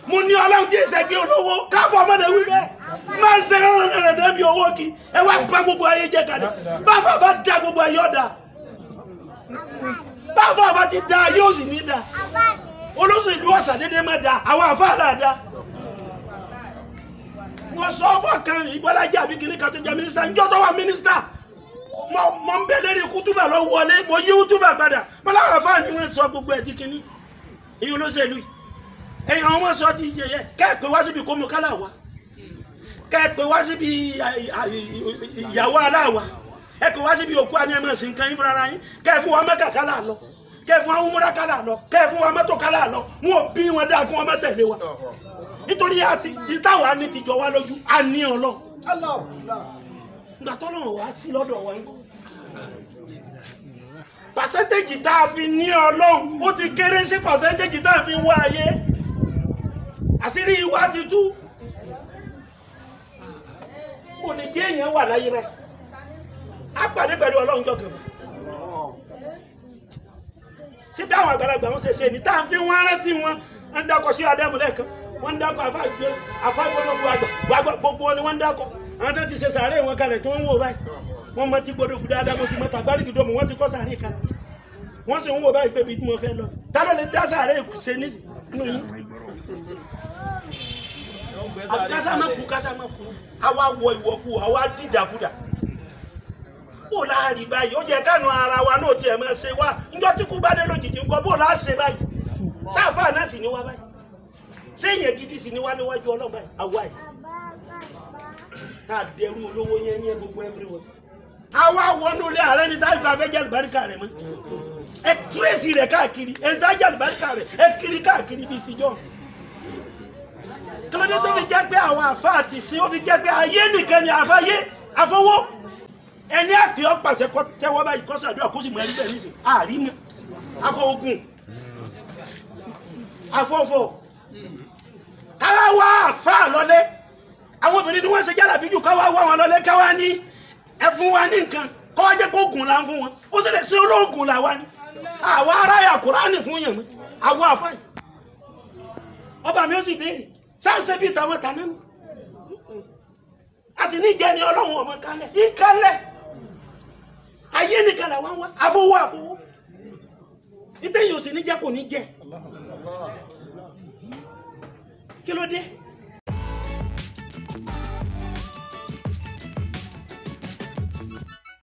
Mo ní ọlọ́run tí ìṣẹ́gbẹ́ olówó káfọ́ ọmọdé wí bẹ́ẹ̀ máa ń ṣe rán bí owó kí ẹ wá bá gbogbo ayé jẹ́ kalẹ̀ báfà bá da gbogbo ayé ọ̀dà báfà bá ti da ayé òsì ní da olóṣèlú ọ̀sà dédé má da àwọn àfáà náà da. Wọ́n sọ fún ọ̀kan Ìbọ́lájí àbí kìnìún kan tó jẹ́ mínísítà njọ́ tó wà mínísítà mo ń bẹ lérí kútúbà lọ wọlé mo yí kútúbà padà mo láwọn àfáà ni wọ́n sọ gbogbo ẹ̀ di kìnìún èyí olóṣèlú yìí ẹ̀yin àwọn ọmọ sọ di yẹyẹ kẹ́ẹ̀pẹ́ wá síbi kómi kálá wa kẹ́ẹ̀pẹ́ wá síbi ìyàwó aláwa ẹ pè wá síbi òkú àní ẹ̀mọ̀ sí nǹkan yín fúnra yín kẹ́ẹ̀ fún wa Mẹ́kà kálá lọ kẹ́ẹ̀ fún wa umura kálá lọ kẹ́ẹ̀ fún wa mọ́tò kálá lọ wọn ò bí wọn dáa kí wọn má tẹ̀lé wa nítorí àti táwa ní ti jọ wá lójú a ní ọlọ́ ìgbà tọ́lọ́run wá sí lọ́dọ̀ wa ńkọ́ pàṣẹ́ntéèjì tá a fi ní Ọlọ́run ó ti kéré sí pàṣẹ́ntéèjì tá a fi ń wá ayé. Àṣírí wa ti tú. Kò ní jẹ́ èèyàn wà láyé rẹ̀. Á pàdé pẹ̀lú Ọlọ́run jọ kẹfà. Síbi àwọn àgbàlagbà wọn ṣe ṣe ní tá à ń fi wọn rántí wọn ń dákọ sí Ádámù lẹ́ẹ̀kan wọ́n ń dákọ àfágbọ́dọ̀ fún àgbà gbogbo wọn ni wọ́n ń dákọ. Àwọn tó ti ṣe sàárè wọn kalẹ̀ tí wọ́n ń wò báyìí. Wọ́n mọ tí gbọdọ̀ fún dáadáa mo sì mọ tàgbáríkì dọ́mù wọ́n ti kọ́ sàárè kalẹ̀. Wọ́n sì ń wò báyìí pé ibi tí mo fẹ́ lọ. Ta ló lè dá sàárè ṣe nínú yín? Kásá má kú kásá má kú àwa wọ ìwọ̀kú àwa dìdàkudà bó láàrí báyìí ó jẹ kánú ara wa náà tiẹ̀ máa ṣe wá njọ́ tí kú bá dé lójijì ńkọ́ bó láà ṣe báyìí sáfà náà sì ní wá báyìí ṣé èèyàn gidi sì ní wá níwájú Ọlọ́run báyìí àwa yìí tá a dẹrú olówó yẹn yẹn gbogbo everywhere àwa wọnú ilé ààrẹ ní táyì bá fẹ́ jẹ́ àlùbáríkà rẹ̀ mọ́ ẹ tírèsì rẹ̀ káàkiri ẹ ń tájà àlùbáríkà rẹ̀ ẹ kiri káàkiri bíi tijọ́ kílódé tó fi jẹ́ pé àwọn àfa àti sin ó fi jẹ́ pé ayé nìkan ni àfáyé àfọwọ́ ẹni àpè ọ̀pàṣẹ kọ́ tẹ́wọ́ báyìí kọ́ sàdúrà kó sì mọ ẹni bẹ́ẹ̀ nísìn àrí mọ́ afọ ogun afọfọ káwá wá àfa lọlé àwọn obìnrin ni wọ́n ṣe jálàbí jù káwá wá wọn lọlé káwá ní ẹ fún wa ní nǹkan kọ́ wá jẹ́ pé oògùn là ń fún wọn ó sì lè ṣe olóògùn là wá ní àwa aráyà Kùránì fún yàn mọ́ àwọn àfa yìí ọba mi ó sì béèrè sáǹsẹ̀ bíi tàwọn tàná nù a sì ní ìjẹni Ọlọ́run ọmọ kalẹ̀ ìkalẹ̀ ayé nìkan làwọn wá àfọwọ́ àfọwọ́ ìtẹ̀yìn ò sì ní jẹ́ kò ní jẹ́ kí ló dé.